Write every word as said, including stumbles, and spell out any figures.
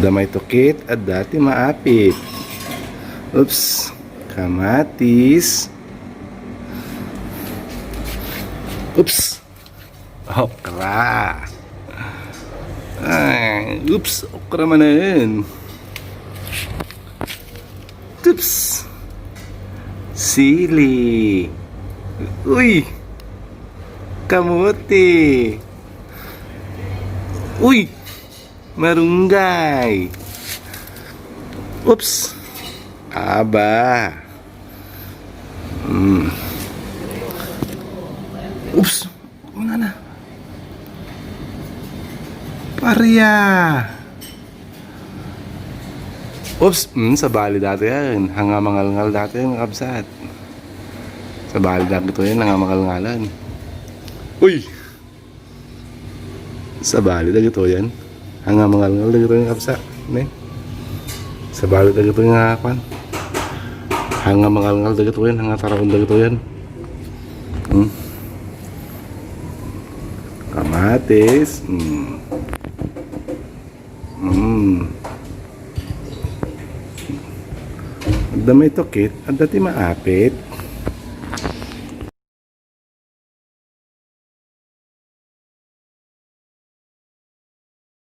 Adda may tukit, adda ti maapit. Oops. Kamatis. Oops. Okra. Ay, oops, okra manen. Oops. Sili. Uy. Kamote. Uy. Marunggay. Oops. Aba. Mm. Oops. Kumana na. Paria. Oops. Mm, sabali datoyen. Hanga mangalngal datoyen, kabsat. Sabali datoyen, hanga mangalngalan. Uy! Sabali dagitoyen. Hanga mangalngal dagitoyen, kabsat. Ne? Sabali dagitoyen nga kwan. Hanga mangalngal dagitoyen, hanga taraon dagitoyen. Hmm? Kamatis. Hmm. Hmm. Adda may tukit, adda ti maapit.